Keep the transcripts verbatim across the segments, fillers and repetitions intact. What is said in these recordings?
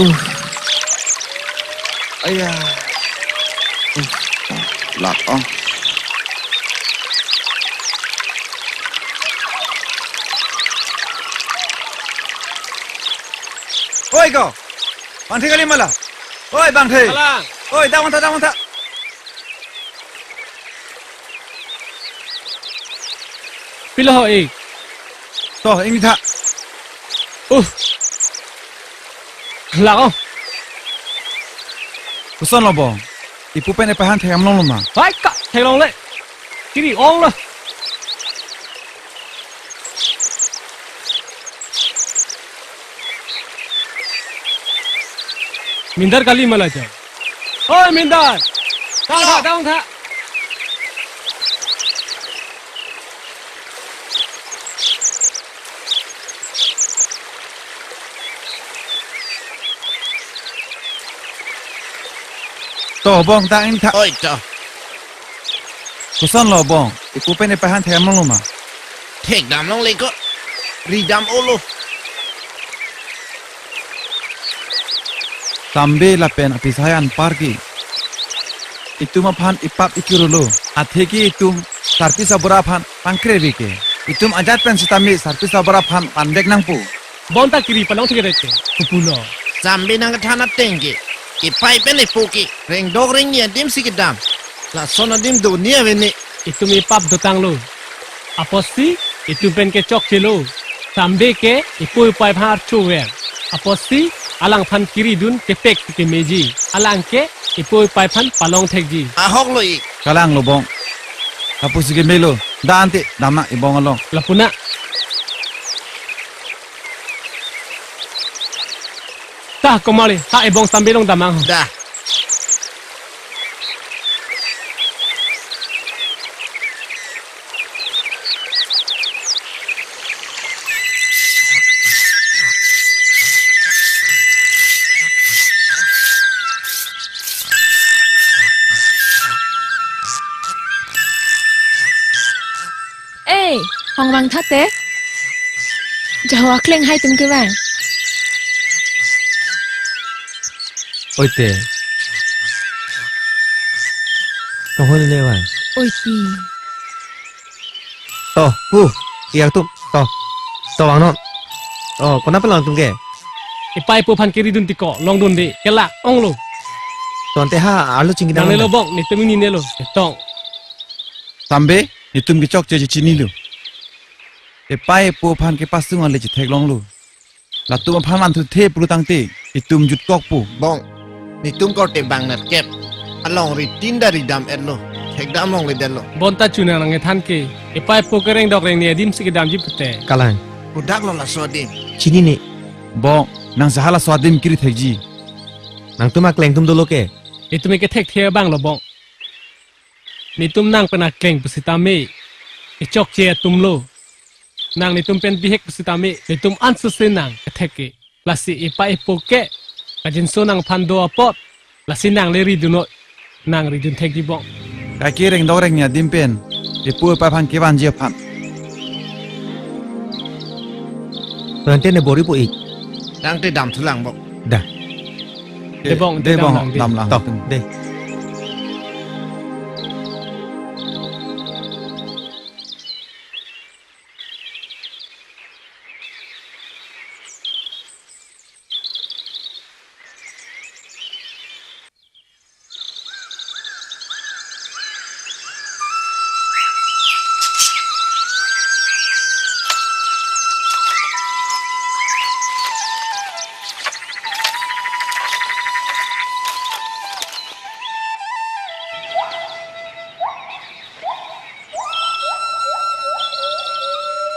Uh. Aya. Uh. Lak ong. Oi ko. Bangthe kali ma la. Oi Bangthe. Kalang. Oi, dang mantha, dang mantha. Pilo ho ik. To, ingni tha. Uh. Lak ong. Koson lo bong. Ipu pen ipei aphan theklong lo ma? Hai ka, theklongle. Kiri ong lo. Mindar kali ma la jo. Oi, Mindar. Dang tha, dang tha. To bong, dang ingni tha. Oi to. Koson lo bong, ipu pen ipei aphan theklong lo ma? Thekdam longle ko. Ridam olo. Sambe lapen apisai anparke itum aphan ipap ikirolo. Atheke itum sarpi sabura aphan pangkre-ve ke. Itum ajat pen sitame sarpi sabura aphan pandek nangpo. Bonta kiri palong thik rete. Kupulo. Sambe nangkethan ateng ke, ipei pen ipo ke rengdok rengni adim si kedam. Lason adim do ni ave ne. Itum ipap dotanglo. Apotsi itum pen kechokchelo. Sambe ke ipo ipei aphan archo ver. Apotsi alangphan kiridun kepek kemeji. Alang ke ipo ipei aphan palong thekji. Ahok lo ik. Kalang lo bong. Lapusi kemelo. Dante, dam nang ibong along. Lapu na. Ta, komali, ha ibong Sambe along dam nang ho. Da. Ei, hong vang tha te. Jaho akleng hai tum kevang. Oi te. Tohon le vang. Oi ti. To, pu, iyak tum, to, to vangnon. To, konat pen long tum ke? Ipei ipo aphan kiridun tiko, longdunde, kelak onglo. To ante ha, arlo chingki dang. Nangnelo bong, netum ingninelo, etong. Sambe, netum kechokche chinilo. Ipei ipo aphan kepasung ale chetheklonglo. Latum aphan manthu the pulo tangte, itum jutkokpo. Bong, netum korte bang nerkep. Alongri tin da ridam etlo. Thekdam longledetlo. Bonta chunang nangkethan ke. Ipei ipo ke rengdok rengni adim si kedamji pute. Kalang. Kodak lo laso adim? Chinine. Bong, nang saha laso adim kiri thekji? Nangtum akleng atum dolo ke? Itum ke thekthe abang lo bong. Netum nang pen akleng pusitame. Kechokche atum lo. Nang netum pen bihek pusitame, netum ansose nang kethek ke. Lasi ipei ipo ke, kajinso nangphan do apot, lasi nang le ridun noi, nang ridun thekji bong. Kaike rengdok rengni adim pen, ipo ipei aphan kevanji aphan. Tangte ne bor-ipo ik. Tangte damthulang bong. Da. De bong, de de bong, damlang de. Damlang. To, de.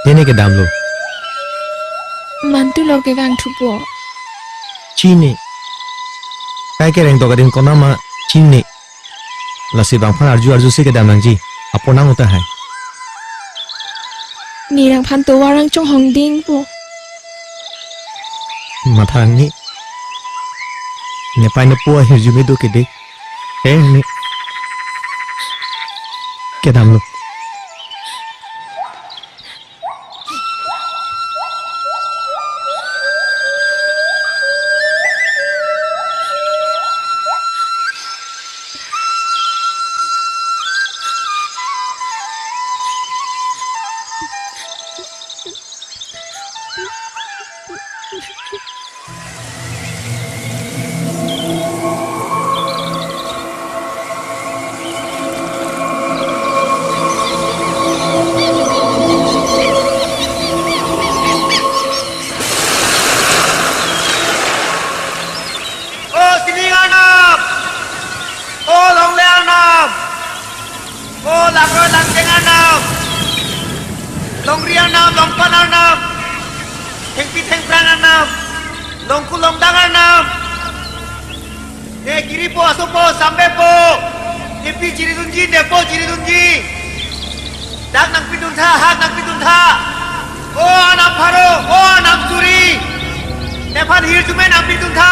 Dene kedamlo. Mantu lor kevang thupo. Chine. Kaike rengdok adim konat ma chine. Lasi bangphan arju arjuse kedam nangji. Apor nang uta hai. Ne nangphan tovar nangchonghong dingpo. Matha ngi. Nepei nepo ahirjume do kede. Eh, ne. Kedamlo. Thengphrang arnam, longku longdang arnam, ne kiripo asopo sambepo, nepi chiridunji, nepo chiridunji. Dak nangpiduntha, hak nangpiduntha. O arnam pharo, o arnam suri, nephan hirjume nangpiduntha.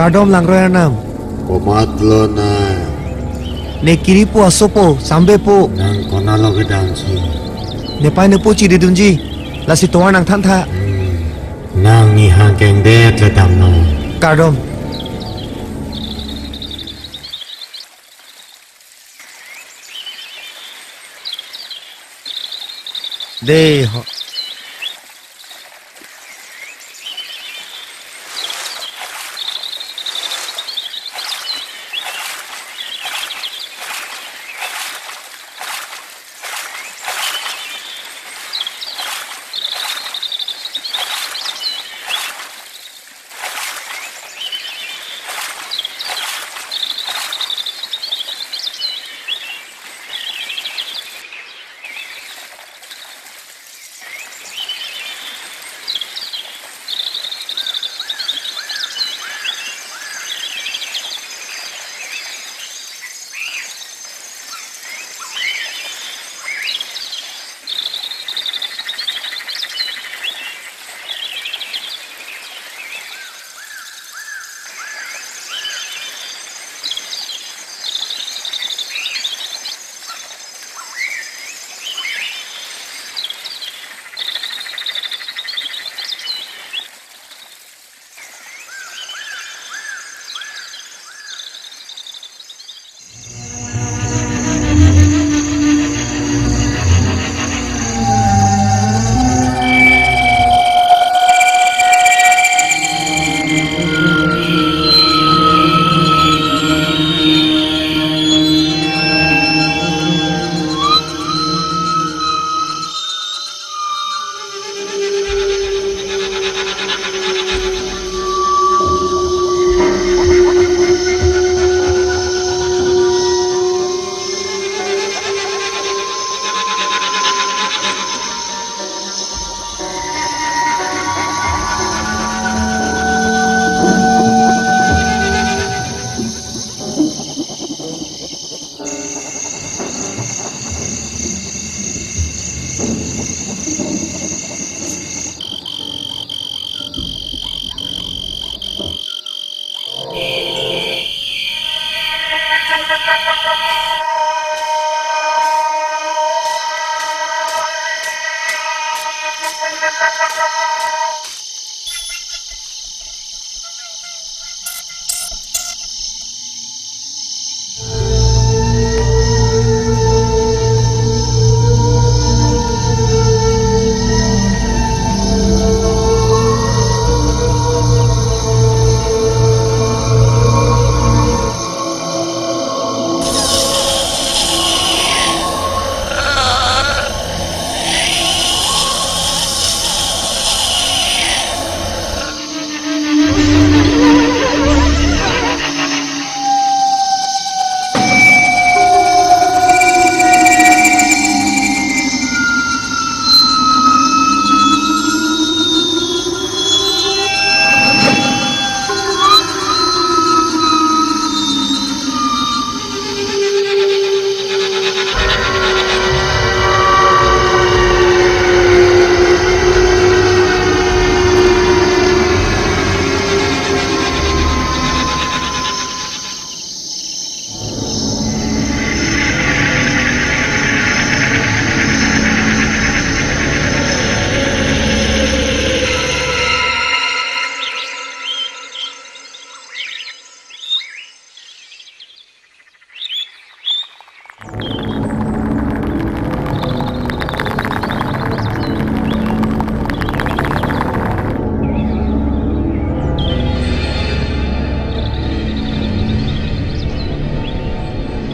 Kardom langroi arnam. Komatlo na? Ne kiripo asopo sambepo. Nang konatlo kedamsi? Nepei nepo chiridunji. Lasi tovar nangthantha. Hmm. Nang nihang kengdet le damnon. Kardom. Dei ho.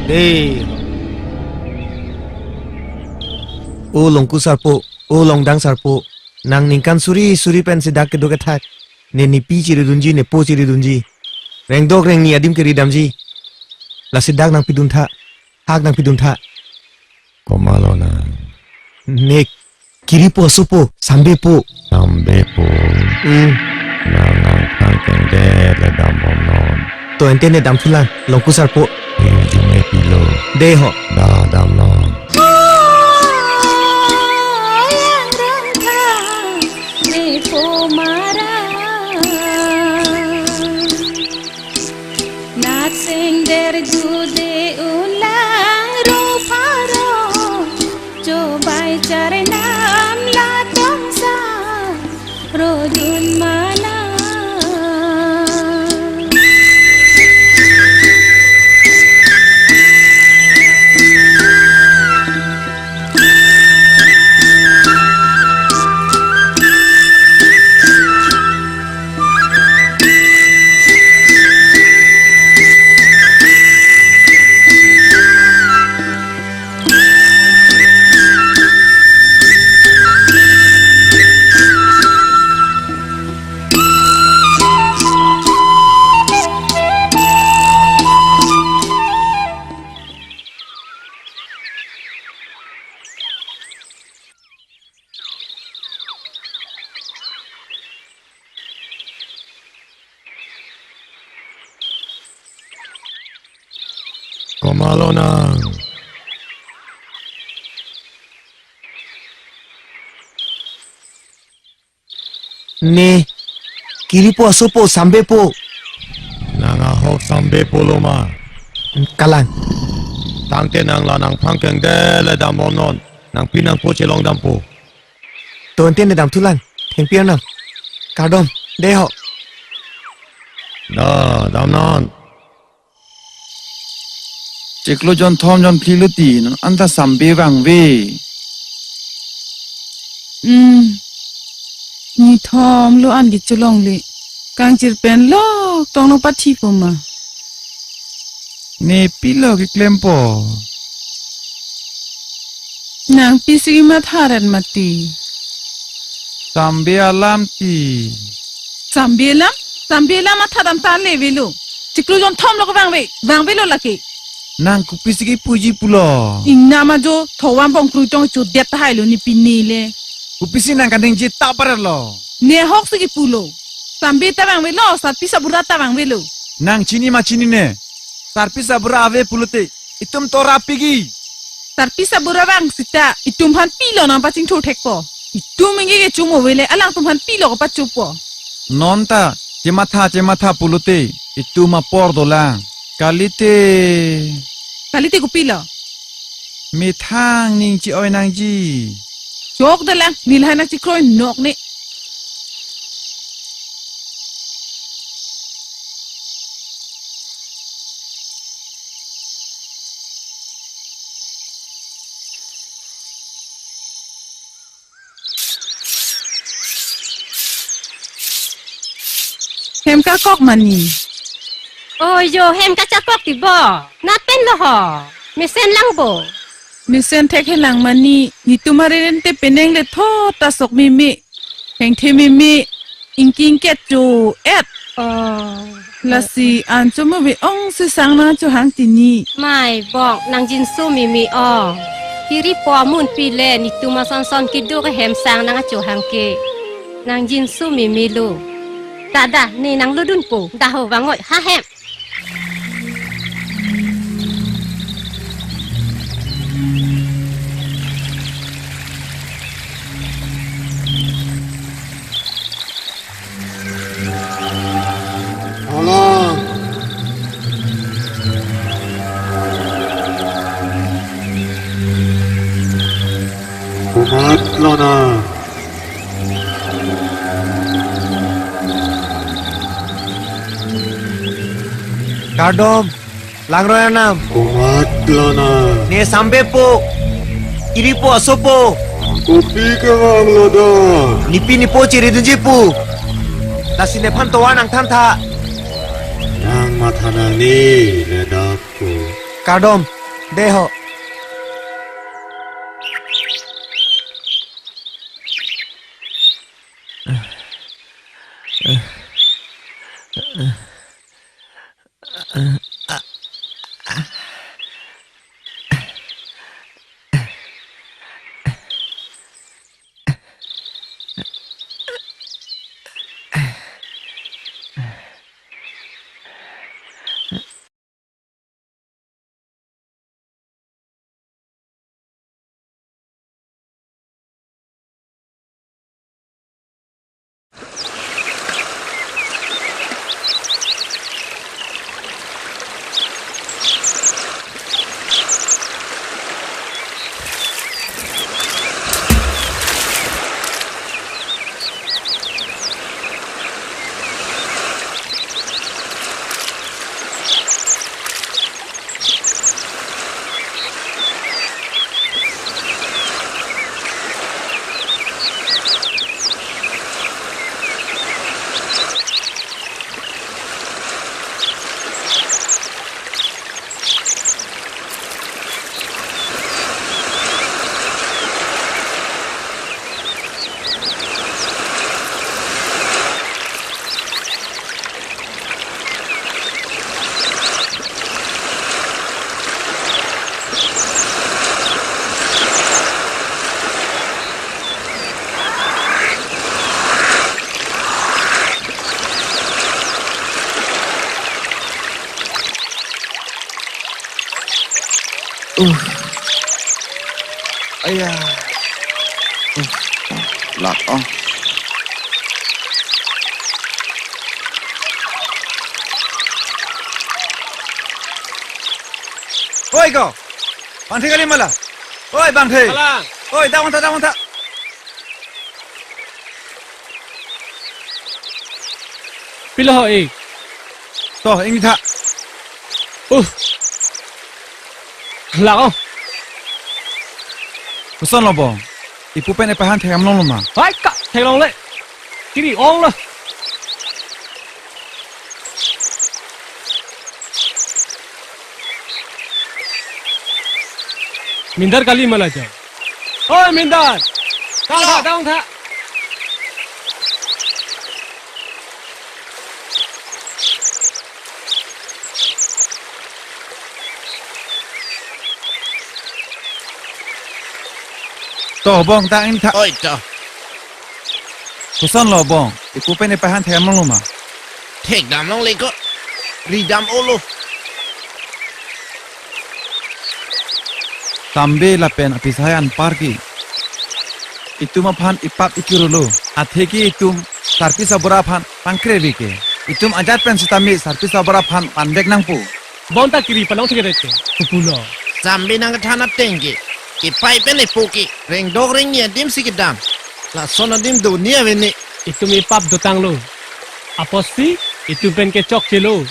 Dei. O Longku Sarpo, o Longdang Sarpo, nang ningkan suri suri pen si dak kedo kethak. Ne nipi chiridunji, nepo chiridunji. Rengdok rengni adim keridamji. Lasi dak nangpiduntha. Hak nangpiduntha. Komatlo nang? Ne kiripo asopo, Sambepo. Sambepo. Hmm. Nang nangphan kengdet le dambomnon. To ante ne damthulang, Longku Sarpo. Hirjume pilo. Dei ho. Da damnon. Natseng derjude unlang ro pharo, chobai charnam latongsa rodun mala. Komatlo nang? Ne kiripo asopo, Sambepo. Nang ahok Sambepo lo ma? Kalang. Tangte nang la nangphan kengdet le dambomnon. Nangpi nangpo chelong dampo. To ante ne damthulang. Thengpi arnam. Kardom. Dei ho. Da, damnon. Chiklo jonthom jonphli lo ti, non anta Sambe vangve. Hmm. Nithom lo an kecholongle. Kangchir pen lo tong nangpathi po ma? Ne pilo keklempo? Nang pisi kematha rat mati. Sambe alam ti. Sambe alam? Sambe alam matha dam ta le velo. Chiklo jonthom lo kevangve, vangvelo lake. Nang kopisi kepuji pulo? Ingna ma jo, thovam bongkrui tong chodet tahai lo ne pine le. Kopisi nang kaningje ta parer lo? Ne ahok si kepulo. Sambe ta vangvelo, sarpi sabura ta vangvelo. Nang chini ma chinine? Sarpi sabura ave pulote itum tora pigi. Sarpi sabura vang sita, itum aphan pilo nangpachingthur thekpo? Itum ingke kecho mo vele, alangtum aphan pilo kapachopo? Non ta chematha chematha pulote itum apor dolang. Kalite. Kalite kopilo? Methang ning che-oi nangji. Chok dolang, nilhai nangchekroinok ne. Hem kakok mani. Ojo, hem kachakok ti bo. Nat pen lo ho. Mesen lang bo. Mesen thekhe lang mani. Nitum areren te penang le tho ta sok meme. Hengthe meme, ingking kecho et. Oh. Lasi an chomo ve ong si sang nangchohang tini. Mai bok, nangjinso meme ong. Kiripo amun pile nitum asonson kedo kehem sang nangchohang ke. Nangjinso meme lo. Dada, ne nanglodunpo, daho vangoi ha hem. Hala. Komatlo nang? Kardom, langroi arnam. Komatlo nang? Ne Sambe po, kiripo asopo. Kopi kevanglo da? Nipi nipo chiridunji pu. Lasi nephan tovar nangthantha. Nang matha nangne le dak ko. Kardom, Deho. Uh. Aya. Uh. Lak ong. Oi ko. Bangthe kali ma la. Oi Bangthe. Kalang. Oi, dang tha, dang tha. Pilo ho ik. To, ingni tha. Uh. Lak ong. Koson lo bong. Ipu pen epei aphan thekdam longlo ma? Hai ka, theklongle. Kiri ong lo. Mindar kali ma la jo. Oi, Mindar. Dang tha, yo, dang tha. To, bong, dang ingni tha. Oi, to. Koson lo bong, ipu pen epei aphan thekdam longlo ma? Thekdam longle ko. Ridam olo. Sambe lapen apisai anpar ke itum aphan ipap ikirolo. Atheke itum sarpi sabura aphan pangkre-ve ke. Itum ajat pen sitame sarpi sabura aphan panvek nangpo. Bonta kiri palong thekre te. Kupulo. Sambe nangkethan ateng ke, epei pen epo ke rengdok rengni adim si kedam. Lason adim doni ave ne. Itum ipap dotanglo. Apotsi itum pen kechokchelo.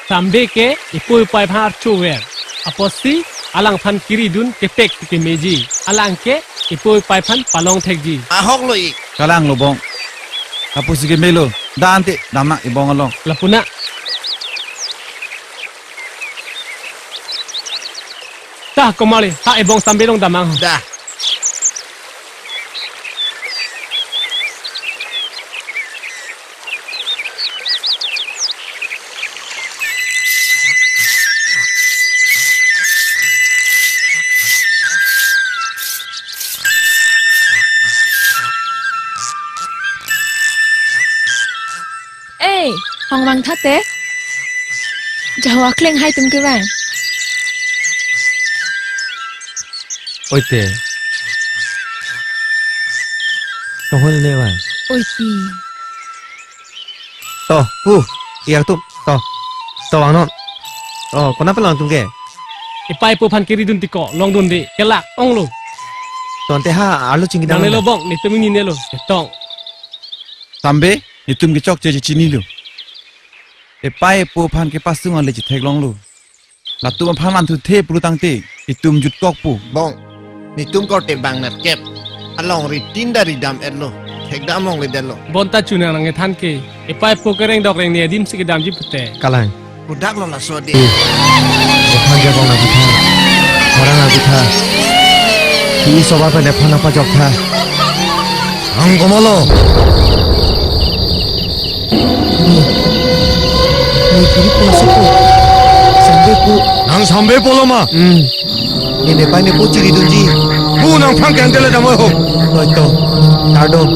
Sambe ke ipo ipei aphan archo ver. Apotsi alangphan kiridun kepek kemeji. Alang ke ipo ipei aphan palong thekji. Ahok lo ik. Kalang lo bong. Apotsi kemelo. Dante, damnang ibong along. Lapu na. Ta, komali, ha ibong Sambe along damnang. Da. Ei, hong vang tha te. Jaho akleng hai tum kevang. Oi te. Tohon ne vang. Oi ti. To, pu, iyak tum, to. To vangnon. Oh, konat pen lang tum ke? Epei epo aphan kiridun ti ko, longdunde, kelak onglo. To ante ha, arlo chingki dang. Nangnelo bong, netum ingninelo, etong. Sambe, netum kechokche chinilo. Epei epo aphan kepasung ale chetheklonglo. Latum aphan manthuthe pulo tangte, itum jutkokpo. Bong, netum korte bang nerkep. Alongri tin da ridam etlo. Thekdam longledetlo. Bonta chunang nangkethan ke. Epei epo ke rengdok rengni adim si kedamji pute. Kalang. Pudak lo laso de. Aphan ke bong nangkethan. Orang abitha. Ki soba pen nephan nangpajok tha. Ang komolo. Ne kiri po, sopo. Sambe po. Nang sambe polo ma. Hmm. Ne nepai nepo chiridunji. Bu nangphan kangdele damoi ho. Oi to. Kardom.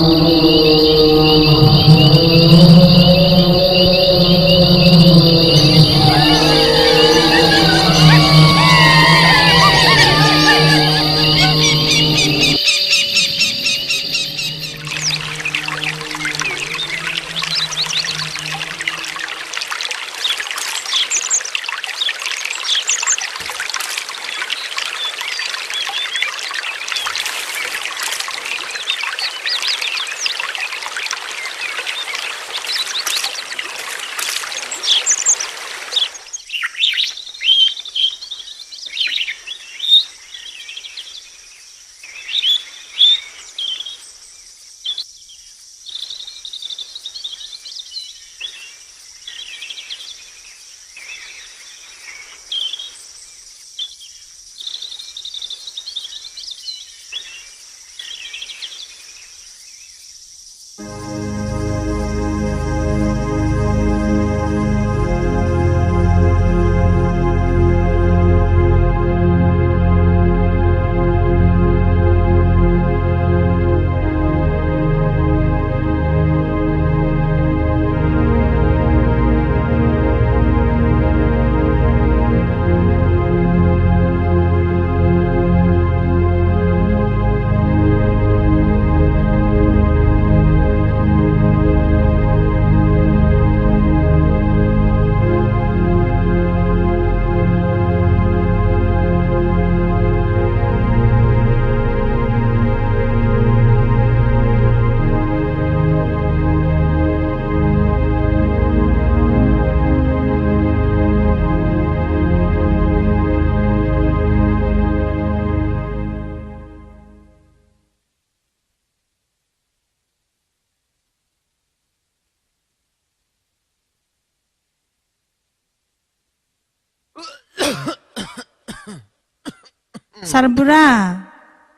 Sarbura,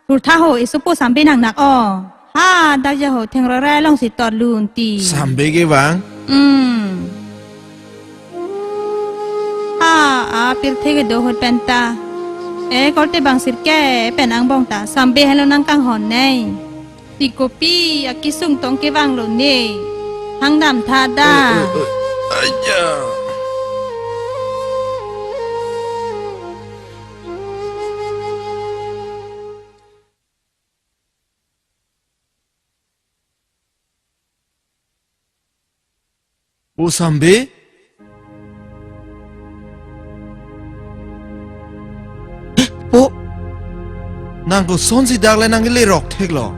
thurtha ho, esopo Sambe nangnak o. Ha, dak ja ho, thengroi rai alongsi torlun ti. Sambe kevang? Hmm. Ha, apirthe kedo ahut penta. E, korte bang sirke pen angbong ta Sambe henlo nangkanghon nei. Ti kopi akesung tong kevanglo ne. Hangdam tha da. Eh, eh, eh. Aya. Po Sambe? Po, nang kosonsi dak le nangkele rok theklo?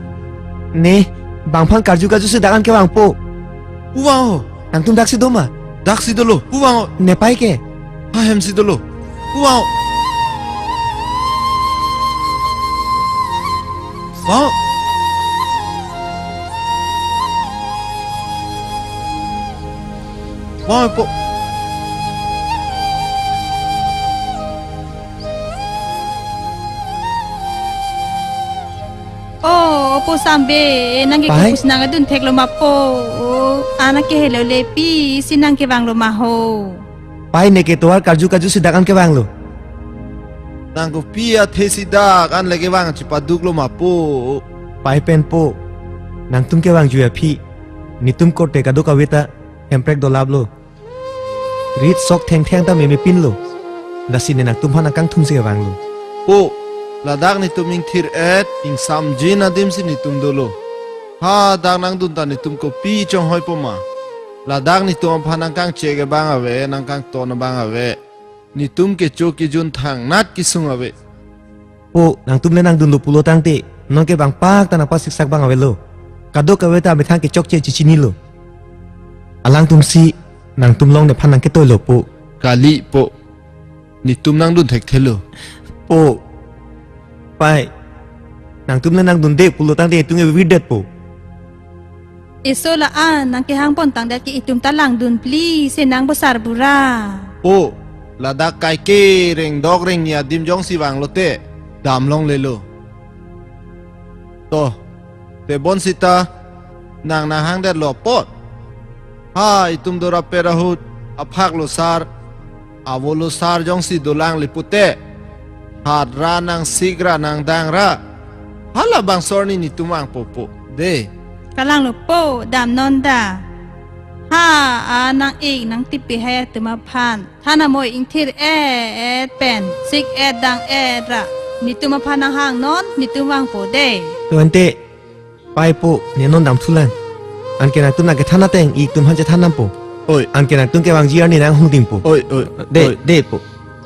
Ne, bangphan karju karjusi dak an kevang po. Pu vang ho. Nangtum daksi do ma? Daksi dolo. Pu vang ho. Nepai ke? Ha hemsi dolo. Pu vang ho. Vang ho. Vang ho po. O, po Sambe, nang ke Pai? Kopusi nangkedun theklo ma po. O, ana ke helo le pisi nangkevanglo ma ho. Pai, ne ke tovar karju karjusi dak an kevanglo? Nang kopi athesi dak an le kevang chipaduklo ma po. Pai pen po, nangtum kevangjuji aphi, netum korte kadokave ta hemprek dolaplo. Rit sok thengtheng ta memepinlo. Lasi ne nangtumphan nangkangthumsi kevanglo. Po, ladak netum ingthir-et, ingsamjin adimsi netum dolo. Ha, dak nangdun ta netum kopi chonghoi po ma? Ladak netum aphan nangkangchek abang ave, nangkangton abang ave. Netum kecho kejun thangnat kesung ave. Po, nangtum le nangdunlo pulo tangte, non ke bang pak ta nangpasiksak abang avelo. Kadokave ta amethang kechokche chechinilo. Alangtumsi, nangtum along nephan nangketoilo po. Kali po. Netum nangdun thekthelo. Po. Pai. Nangtum le nangdunde pulo tangte netum ke videt po. Eso la-an nangkehang pon tangdet ke itum ta langdun pli se nang bo Sarbura. Po, Ladak kaike rengdok rengni adim jongsi vanglote damlonglelo. To, tebon sita nang nanghangdetlo apot. Ha, itum dorap perahut aphaklo sar, avolo sar jongsi dolangle pute, hat ra nang sik ra nang dang ra, halabangso arni netum vangpo po. De. Kalanglo po, damnon da. Ha, a nang-ik nangtipi hai atum aphan. Than amoi ingthir-et pen sik-et dang-et ra netum aphan nanghangnon, netum vangpo de. To ante, pai po, ne non damthulang. Anke nangtum nangkethan ateng ik atum aphan chethan dampo. Oi. Anke nangtum kevangji arni nanghongdingpo. Oi, oi, De, oi. De po.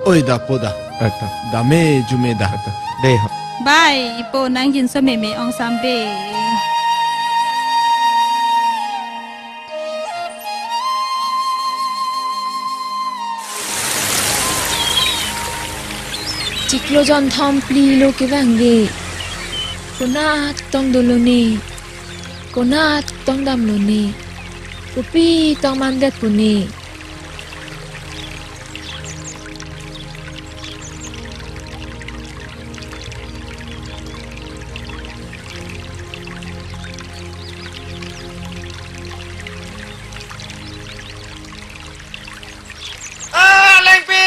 Oi, da po da. Ata. Dame jume da. Ata. De ho. Bai, ipo nangjinso meme ong Sambe. Chiklo jonthom phli lo kevangve. Konat tong dolo ne. Konat tong damlo ne. Kopi tong mandetpo ne. Ah, Lengpi!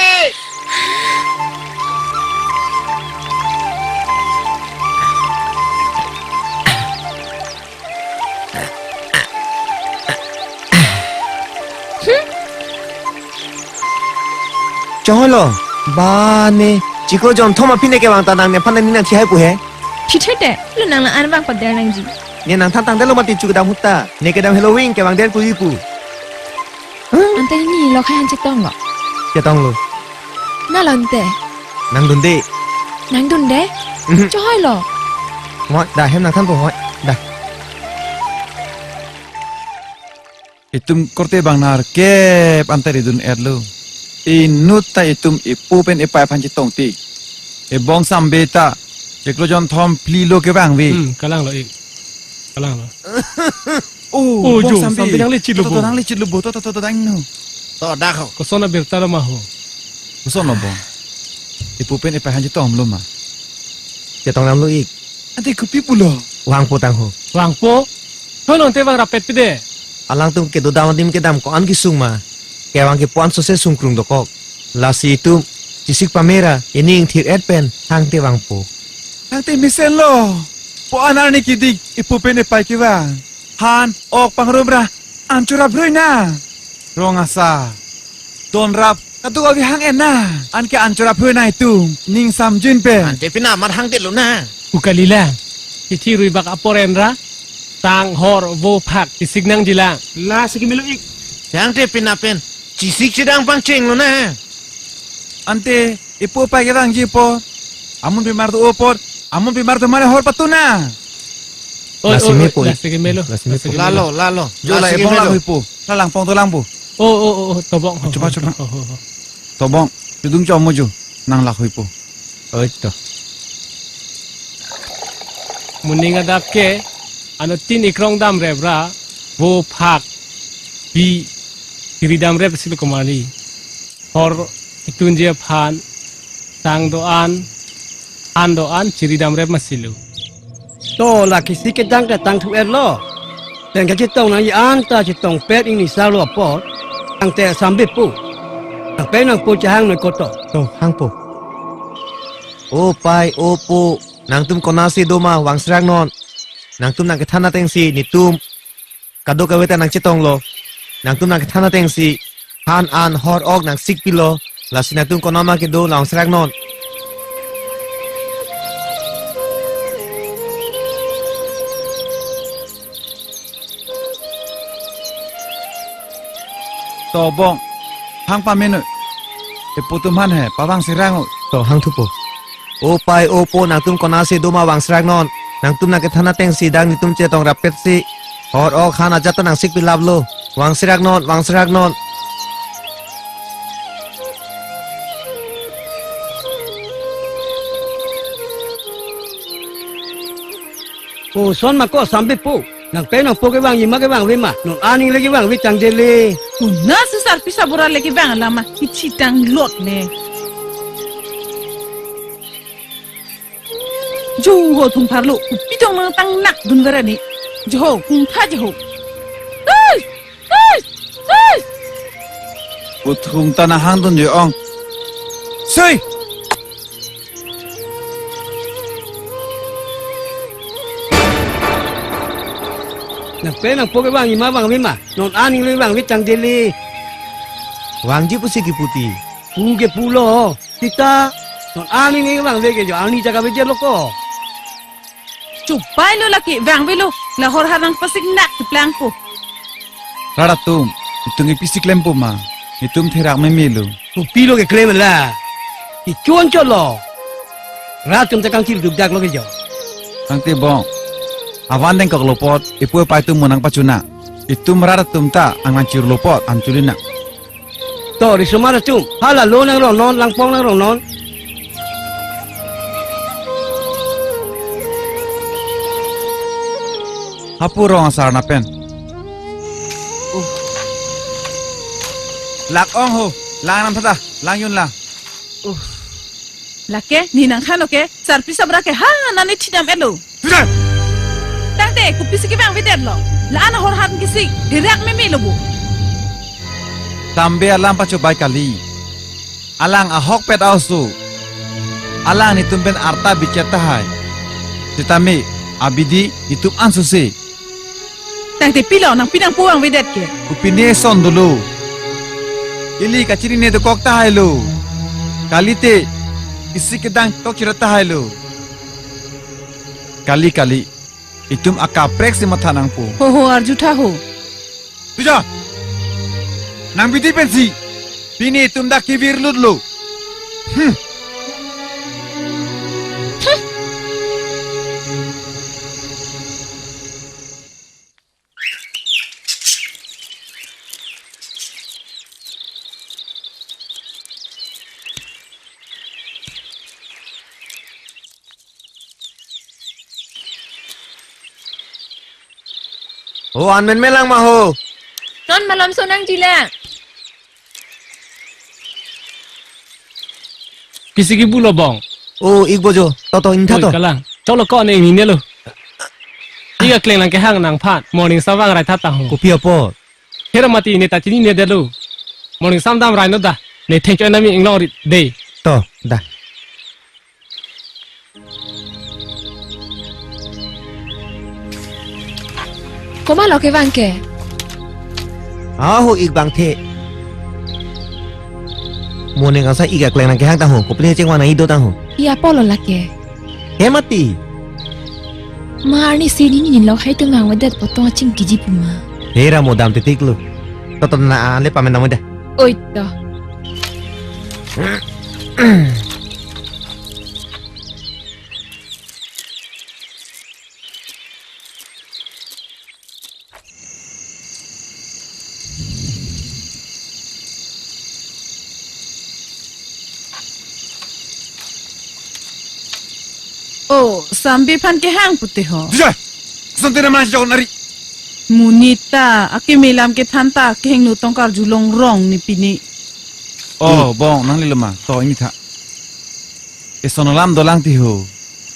Chonghoi lo, ba ne, chiklo jonthom aphi ne kevang ta nang nephan nangning nangthi hai pu he. Thithete, lo nang la-an vangpader nangji. Ne nangthan tangdetlo mati chu kedam ahut ta, ne kedam heloving kevangder pu ipu. Ante ne lo khai aphan chetonglo. Chetonglo. Na lo ante. Nangdunde. Nangdunde? Mhm. Chonghoi lo. Ngoi, da hem nangthanpo ngoi, da. Itum korte bang nerkep ante ridun-etlo. Inut ta itum ipo pen ipai aphan chetong tik. Ibong Sambe ta chiklo jonthom phli lo kevangve. Hmm, kalanglo ik. Kalanglo. Oh, oh, Bong jo, Sambe. Sambe nanglechitlo bo. To, to, nanglechitlo bo. To, to, to, to, to, dang nu. To, dak ho. Koson abirta lo ma ho. Koson lo Bong. Ipo pen ipai aphan chetonglo ma. Chetong damlo ik. Ante kopi pulo. Vangpo tang ho. Vangpo? Hoi lo ante vang rapet pide. Alangtum kedodam adim kedam ko-an kesung ma. Kevang kepo-an sose sungkrung dokok. Lasi itum chesik pame ra, ining thir-et pen, hangte vangpo. Hangte mesenlo. Po-an arni kedik, ipo pen ipai kevang. Han, ok pangrum ra, an chorap rui na. Rong asar. Don rap, kaduk avi hang-en na. Anke an chorap rui na itum, ning samjin pen. Ante pina mar hangdetlo na. Pu kalilang. Chithi rui bak apor en ra. Tang hor vo phak chesik nangjilang. Lasi kemelo ik. Hangte pina pen. Chesik chedang pangchenglo na. Ante ipo ipai kevangji apot. Amun pimar do apot. Amun pimar do mane hor patu na. Oi, lasi oi, mepo oi, ik. Lasi kemelo. Lasi mepo. Lasi kemelo. Lalo, lalo. Jo la lasi ibong kemelo. Lahuipo. La langpong dolang bo. Oh, oh, oh, oh, tobong. Coba, coba. Oh, oh, oh. Tobong. Judung chomo jo. Nang lahuipo. Oi to. Moning adap ke, ano tin ikrong damrep ra, vo phak, bi, chiri damrep silo komali. Hor itunji aphan, tang do-an, han do-an, chiri damrep masilo. To la kisi kedang ke tangthu-etlo. Pen kachetong nangji anta chetongpet ingni salo apot. Tangte Sambe pu. Tangpe nangpo chehang noi koto. To, hangpo. O pai, o po, nangtum konatsi doma vangserak non. Nangtum nangkethan atengsi netum kadokave ta nangchetonglo. Nangtum nangkethan atengsi han an hor ok nangsik pilo. Lasi nangtum konatma kedo la vangserak non. Tobong. Hang pamenoi. Ipo atum aphan he, pavangserak noi. To hangthupo. O pai, o po, nangtum konatsi doma vangserak non. Nangtum nangkethan atengsi dak netum chetong rapetsi hor ok han ajat ta nangsik pilaplo. Vangserak non, vangserak non. Koson ma ko Sambe pu. Nangpe nangpo kevangji ma kevangve ma. Non aning le kevangve chang jele. Konatsi sarpi sabor aleke vang alam ma, ichi tang lot ne. Jo ho thung pharlo, kopi tong nang tang nak dun vera ni. Jo ho, kung tha jo ho. Ai! Ai! Ai! Puthung ta nang hang dun jo ong. Sui! Nangpen nangpo kevang ima vangve ma. Non aning le vangve chang dele. Vangji pusi kipu ti. Pu ke pulo. Sita. Non aning le vangve ke jo ani jaga veje lo ko. Chupai lo lake, vangve lo. La hor har nang pasik nak ti plangpo. Rat atum, itum ke pisi klempo ma. Itum therak memelo. Kopi lo keklem la. Ichon cholo. Rat atum ta kangchil dukdak lo ke jo. Tangte bong. Avan dengkok lo apot, ipu ipai atum mo nangpachuna. Itum rat atum ta angvan chirlo apot, an chuli nang. To, risomar atum. Hala lo nangrong non, langpong nangrong non. Hapu rong asar na pen. Uh. Lak ong ho, lang nam thata, lang yun lang. Uh. Lake, ne nang khano ke, sarpi sabra ke, ha, nani thidam elo. Sudah. Tangte, kopisi kevang vedet lo. La-an ahor han kisik, dirak meme lo bu. Tambe alam pachobai kali. Alang ahokpet a-oso. Alang netum pen arta bichet tahai. Sitame, abidi netum ansose. Tangte pilo nang pinang puang vedet ke. Kopine son dolo. Ili kachinine dokok tahai lo. Kalite, isi kedang tok chira tahai lo. Kali kali. Itum akaprek si matha nangpo. Ho ho arju tha ho. Tuja. Nang bidi pensi. Pini itum dak kivir lut lo. Hmm. Oh, an men melang ma ho. Non malom sonang jilang. Pisi kipu lo bong. Oh, ik bojo. Toto, ingtha to. Oi, kalang. Cholo ko ne ingni ne lo. Ik akleng nang kehang nangphan. Morning sam vang rai tha ta ho. Kopi apot? Hera mati ne ta chinine det lo. Morning sam dam rai no da. Ne thengchoi nami inglong ri de. To, da. Komat lo kevang ke? Aho ik bang the. Mo ne kangsa ik akleng nang kehang ta ho. Kopine chengvang nang ik do ta ho. Iya polo lake. He mati. Mar ni si ni ni lo hai tengvang vedet potong aching kiji puma. He ra mo dam titik lo. Toto na ale pamen nang da. Oi to. Oh, Sambi aphan kehang pute ho. Jijai! Sante na mana jok nari. Monit ta, akeme alam kethan ta, kehingno tongkar julong rong ne pini. Oh, bong, nang lilo ma, to ingni tha. Eson alam dolang ti ho.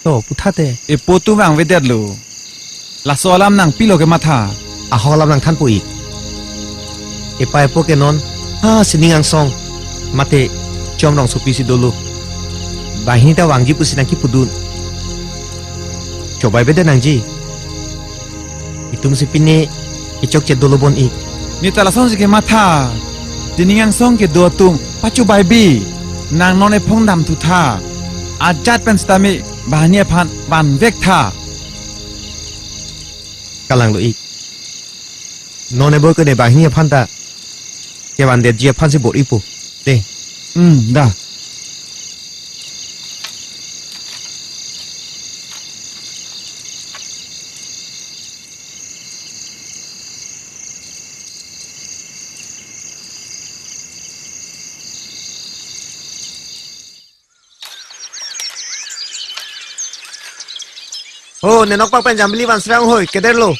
To, pu tha te. Epo atum vang vedet lo. Laso alam nang pilo kematha. Ahok alam nang thanpo ik. Epa epo ke non. Ha, sining angsong. Mate, chom rongsopi si dolo. Banghini ta vangji pusi nang kipudun. Chobai vedet nangji. Itum si pine, ichok che dolo bon ik. Ne ta lasonsi kematha. Sining angsong kedo atum, pachobai bi. Nang non ephong damthu tha. Ajat pen sitame, banghini aphan, vanvek tha. Kalang lo ik. Non ebo ke ne banghini aphan ta. Kevandetji aphan si bor-ipo. De. Hmm, da. Ho, ne nokpak pen jambili van srang hoi, keder lo.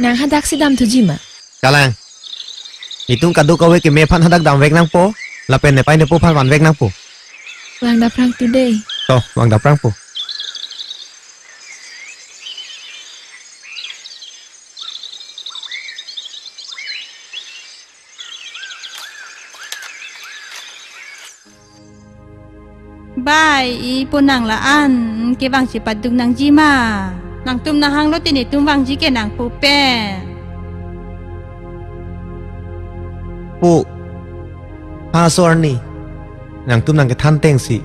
Nang hadak si damthuji ma? Kalang. Itum kadokave keme aphan hadak damvek nangpo, lapen nepei nepo aphan vanvek nangpo. Vangdapprang tu dei. To, vangdapprangpo. Bai, ipo nang la-an kevang chepaduk nangji ma? Nangtum nahang lote netum vangji ke nangpo pen. Po, ha so arni, nangtum nangkethan tengsi,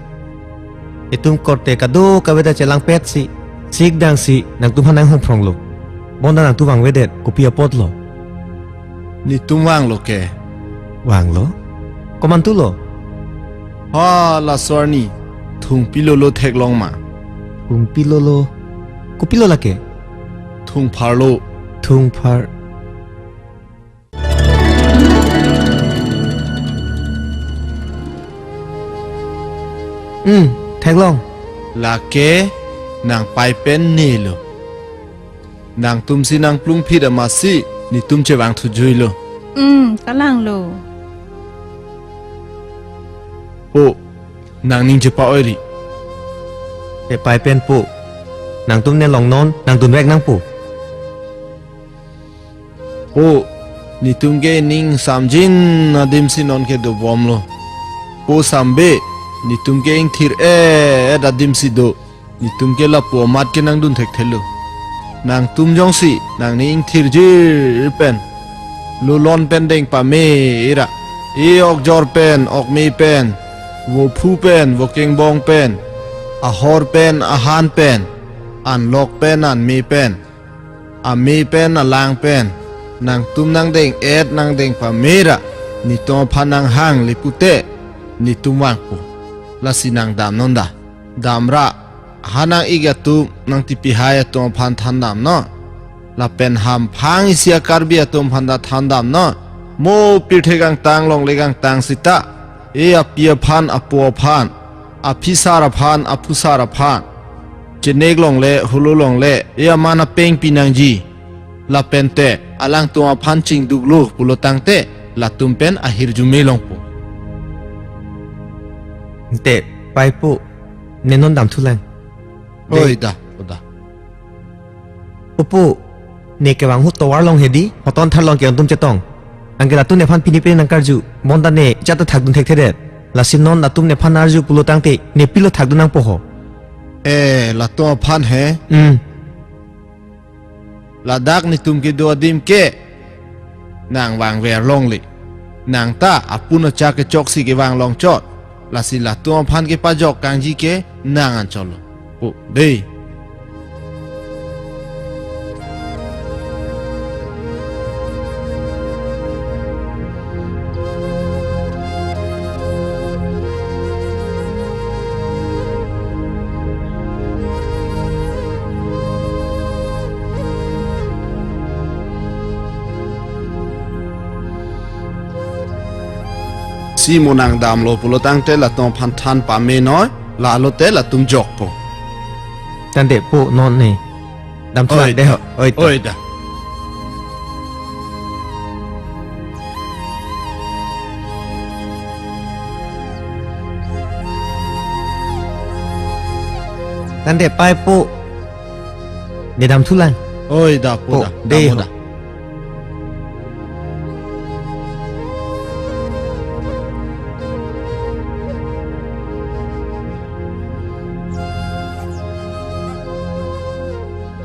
itum korte kadokave ta chelangpetsi, sikdangsi nangtum aphan nanghongphronglo. Bonta nangtum vangvedet, kopi apotlo? Netum vanglo ke. Vanglo? Komantulo? Ha, laso arni, thungpi lolo theklong ma? Thungpi lolo? Kopilo lake? Thungphar lo. Thungphar. Hmm, theklong. Lake nangpei pen nelo. Nangtumsi nangplungphit amatsi netum chevangthujuilo. Hmm, kalanglo. Po, nangning chepa-oiri. Nepei pen po. Nangtum ne longnon, nangdunvek nangpo. Po, netum ke ning samjin adimsi nonke dobomlo. Po sambe, netum ke ingthir-et adimsi do. Netum ke lapu amat ke nangdun thekthelo. Nangtum jongsi nangning ingthirjir pen, lolon pen deng pame ra, e okjor pen, okme pen, vophu pen, vokengbong pen, ahor pen, ahan pen, anlok pen, anme pen, ame pen, alang pen, nangtum nangdeng-et nangdeng pame ra, netum aphan nanghanglepu te, netum vangpo. Lasi nang damnon da. Damra, ha nang-ik atum, nangtipihai atum aphan than damnon. Lapen hamphang isi a-Karbi atum aphan ta than damnon. Mo pirthe kangtang longle kangtang sita, e api aphan, apo aphan, aphisar aphan, aphusar aphan, chenek longle, holo longle, e aman apeng pinangji. Lapen te alangtum aphan chingduklo pulo tangte, latum pen ahirjume longpo. Te, pei po, ne non damthulang. Oi, dei. Da, o da. Opo, ne kevang ahut tovar long hedi, hoton tharlong ke-ongtum chetong. Anke latum nephan pini pini nangkarju, bonta ne chata thakdun thekthedet. Lasi non latum nephan arju pulo tangte, ne pilo thakdun nangpo ho? Eh, latum aphan he? Hmm. Ladak netum kedo adim ke nang vangver longle. Nang ta apun achak kechoksi kevang longchot. Lasi latum aphan kepajok kangji ke nang anchotlo. O, dei. Si mo nang damlo pulo tangte latum aphan than pamenoi, lalo te latum jokpo. Tangte po non ne. Damthulang. Oi, dei ho. Oi, to. Oi, da. Tangte pei po. Ne damthulang. Oi, da, po, po, da. Dei, dam ho, da.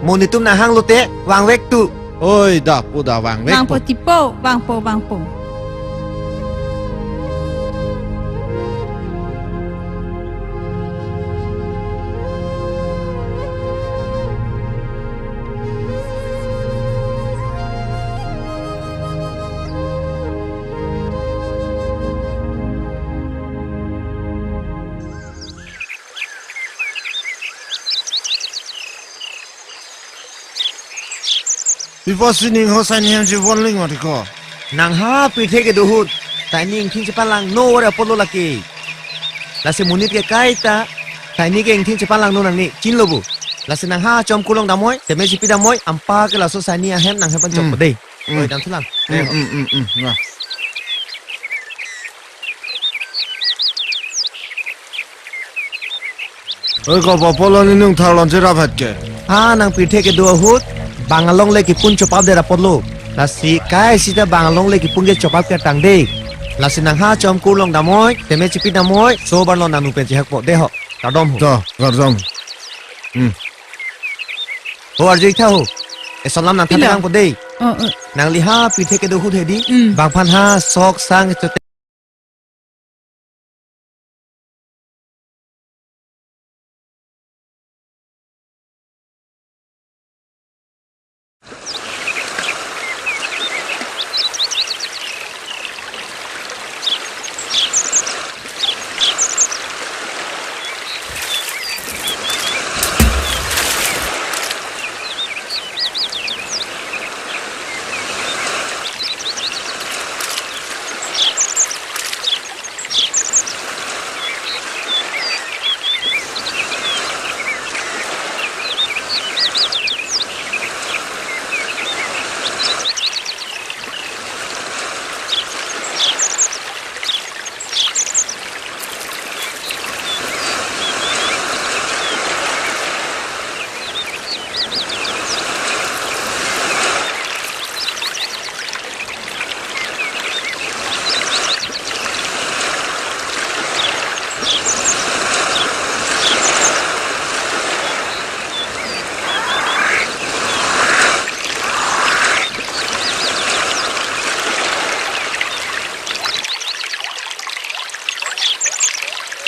Mo netum nanghanglo te, vangvek tu. Oi, da, po, da, vangvek. Vangpo po. Tipo, vangpo, vangpo. Pipo si ning ho sai ni hem si von ling mati ko. Nang ha pithe kedo ahut, tai ning ingthin chepalangno ore apotlo lake. Lasi monit ke kaita, tai ning ke ingthin chepalangno nangne, chinilo bo. Lasi nang ha chom kurlong damnoi, teme chipi damnoi, anparke laso saini ahem nang hepan chok Hmm. dei. Hmm. Oi, dam thulang. Hmm, hmm, hmm, hmm. Wah. Oi, kopi apotlo ne nung tharlon cherap hat ke? Ha, nang pirthe kedo ahut, bang along le kipun chopap det apotlo. Lasi kai sita bang along le kipun ke chopap ke tang dei. Lasi nang ha chom kurlong damnoi, teme chipi damnoi, so barlo nang nu pen chehakpo dei ho. Kardom ho. To, kardom. Hmm. Ho arju-ik tha ho. Eson lam nang Pila? Thanang po dei. Oh, oh. Nangli ha pirthe kedo ahut hedi. Hmm. Bang aphan ha sok sang chote.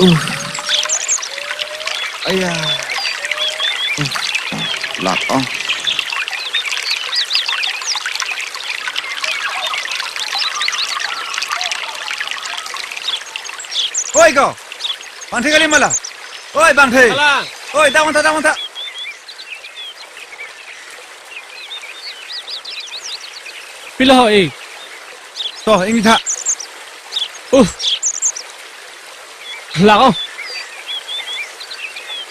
Uh. Aya. Uh. Lak, oh. Oi, ko. Bangthe kali ma la. Oi, Bangthe. Kalang. Oi, damtha, damtha. Pilo ho, eh. To, ingtha. Uh. Lak, oh.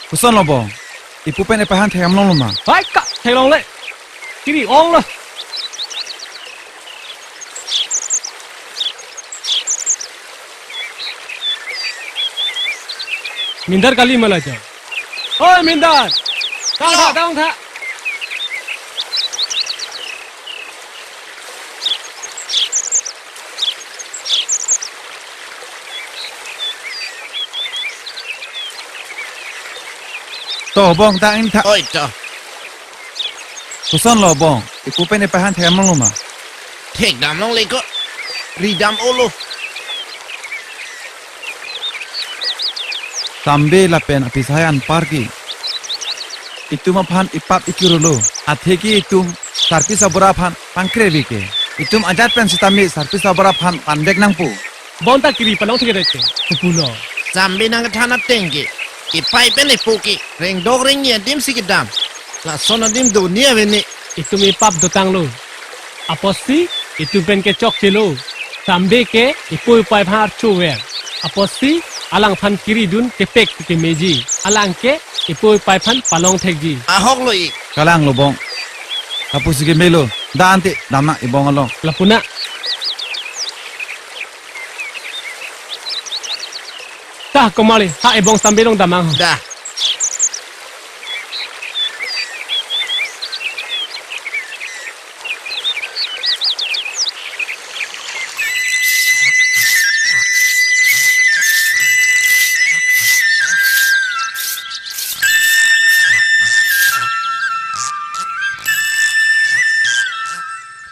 Kosonlo bong? Ipu pen ipei aphan thekdam longlo ma? Hai ka, theklongle. Kiri onglo. Mindar kali ma la jo. Oi, Mindar. Dang tha, dang tha. To, bong, ta ingtha. Oi, to. Kosonlo bong? Ipu pen ipei aphan thekdam longlo ma? Thekdam longle ko. Ridam olo. Sambe lapen apisai anparke itum aphan ipap ikirolo. Atheke itum sarpi sabura aphan pangkre ave ke. Itum ajat pen sitame sarpi sabura aphan pandek nangpo. Bonta kiri palong thekre ke. Kupulo. Sambe nangthan ateng ke. Ipei pen ipu ke rengdok rengni adim si kedam. Lason adim do ni ave ne. Itum ipap dotanglo. Apotsi itum pen kechokchelo. Sambe ke ipu ipei aphan archo ver. Apotsi alangphan kiridun kepek kemeji. Alang ke ipu ipei aphan palong thekji. Ahoklo ik. Kalanglo bong. Apotsi kemelo. Da ante damnang ibong along. Lapu na. Tah, komali, ha ibong sambe along damnang. Da.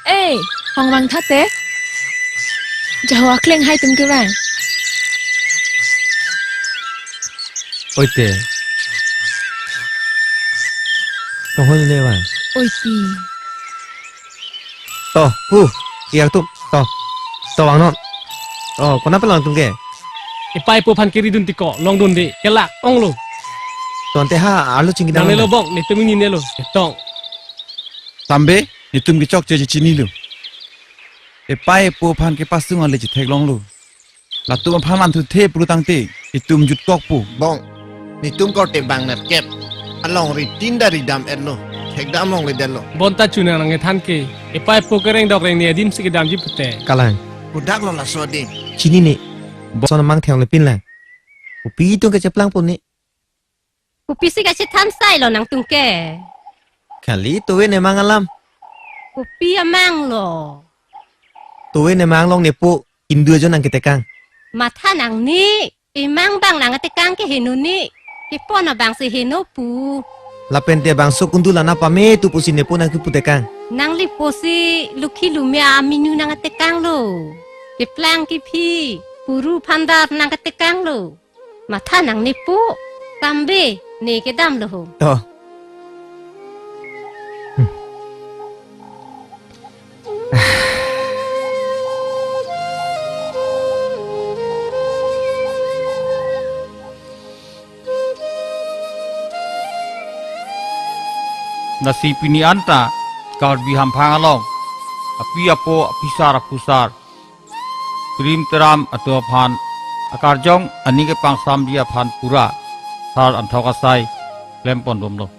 Eh, hong vang tha te. Jaho akleng hai tum kevang. Oi te. Tohon le vang. Oi ti. To, hu, iyak tum, to. To vangnon. To, konat pen long tum ke? Ipei ipu aphan kiridun tiko, longdunde, kelak, onglo. To ante ha, arlo chingki dam. Nangnelo bong, netum ingninelo, etong. Sambe, netum kechokche chinilo. Ipei ipu aphan kepasung ale chetheklonglo. Latum aphan manthu the pulotangte, itum jutkokpo. Bong, netum korte bang nerkep. Alongri tin ta ridam-etlo, thekdam longledetlo. Bonta chunang nangkethan ke, epai epo kereng dok reng ne adim si kedamji pute. Kalang. Kodak lo laso adim? Chinine. Boson amang thenglepin lang. Kopi tung kecheplangpo ne? Kopisi kachethan sai lo nangtum ke? Kali toven emang alam. Kopi amang lo? Toven emang along nepo indu ajo nangketekang. Matha nangne, emang abang nangketekang ke heno ne. Kepon abang si heno pu. Lapente bangso kundu lana pame tu pusi nepo nangkeputekang. Nanglipo si lukhi lumia aminu nangketekanglo. Keplang kephi, puru phandar nangketekanglo. Matha nangne pu, kambe ne kedamlo ho. To. Hmm. Lasi pini anta Karbi Hamphang along api apo, apisar apusar, pirim teram atum aphan akarjong aning kepangsamji aphan pura sar anthok asai klempon bomlo.